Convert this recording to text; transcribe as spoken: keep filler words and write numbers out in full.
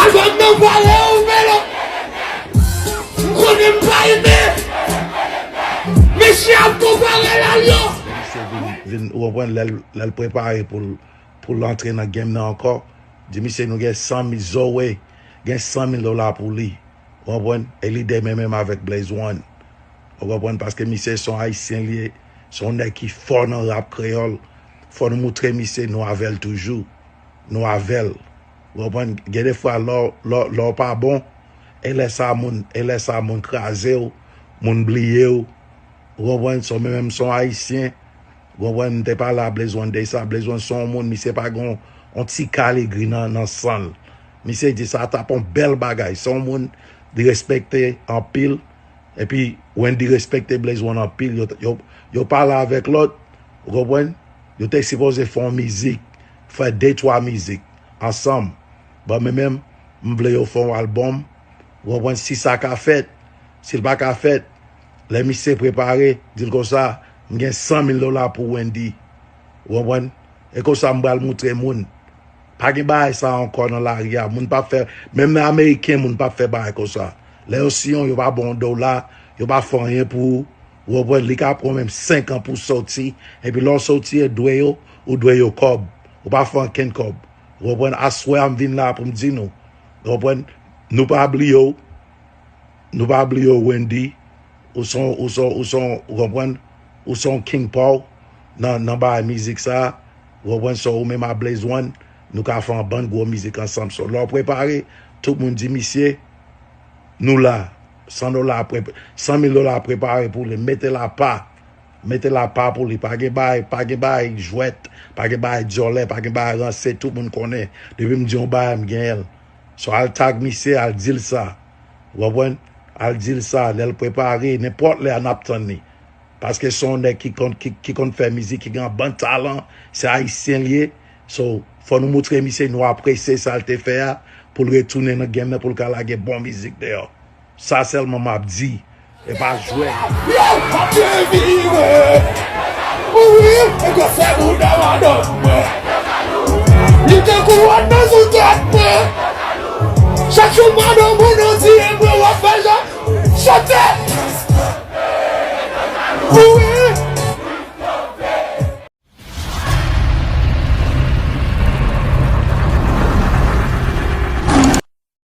Albòm nan pale ou mele. M konnen m pa ede. Mesye ap konpare l a lyon. Misye vin, vin, ou konprann, lè l, lè l prepare pou l, pou l antre nan game nan ankò, di misye nou gen san mil, Zoe gen san mil dola pou li. Ou konprann? E li de men menm avèk Blaze One. Ou konprann? Paske misye se yon ayisyen li ye, se yon nèg ki fò nan rap kreyòl. Fò nou moutre misye nou avè l toujou. Nou avè l. Ou konprann? Gen de fwa lè w, lè w, lè w pa bon, e lè sa moun, e lè sa moun kraze w, moun bliye w. Ou konprann? Se w menm, menm se yon ayisyen. Ou konprann? M te pale a Blaze One de sa. Blaze One se yon moun, misye pa gen yon, yon ti kalegri nan, nan san l. Misye di sa t ap yon bèl bagay. Se yon moun li respekte anpil. Epi Wendy respekte Blaze One anpil. Yo, yo, yo pale avèk lòt, ou konprann? Yo te sipoze fè yon mizik, fè de twa mizik ansanm. Bon, men menm, m vle yo fè yon albòm, ou konprann? Si sa ka fèt, si l pa ka fèt, lè misye prepare, di l konsa, m gen san mil dola pou Wendy. Ou konprann? E konsa m pral moutre moun. Pa gen bagay sa ankò nan lari a. Moun p ap fè, menm nan Ameriken, moun p ap fè bagay konsa. Lè yo siyen w, yo pa ba w yon dola, yo pa fè anyen pou ou. Ou konprann? Li ka pran w menm senk an pou w soti. Epi lè w soti, e dwe yo, ou dwe yo kòb. Ou pa fè ankenn kòb. Ou konprann? Aswè a, m vin la pou m di nou. Ou konprann? Nou pa bliye w. Nou pa bliye w, Wendy. Ou se yon, ou se yon, ou se yon, ou konprann? Ou se yon king pa w nan, nan bagay mizik sa a. Ou konprann? So, ou menm a Blaze One, nou ka fè yon bann gwo mizik ansanm. So, lè w prepare, tout moun di misye, nou la. San dola ap prepa-, san mil dola ap prepare pou li. Mete l apa. Mete l apa pou li. Pa gen bagay, pa gen bagay jwèt, pa gen bagay dyòlè, pa gen bagay ranse. Tout moun konnen. Depi m di yon bagay, m genyen l. So, al tag misye, al di l sa. Ou konprann? Al di l sa, lè l prepare, nenpòt lè a n ap tann li. Paske se yon nèg ki konn, ki, ki konn fè mizik, ki gen yon bann talan, se ayisyen l ye. So, fò nou moutre misye nou apresye sa l te fè a, pou l retounen nan game nan, pou l ka lage bon mizik deyò. Sa sèlman m ap di. E pa jwèt. Yo, ap vire. Wi, e gwo fè bouda madanm mwen. Li te kou wòt nan sou tèt mwen. Chak jou madanm mwen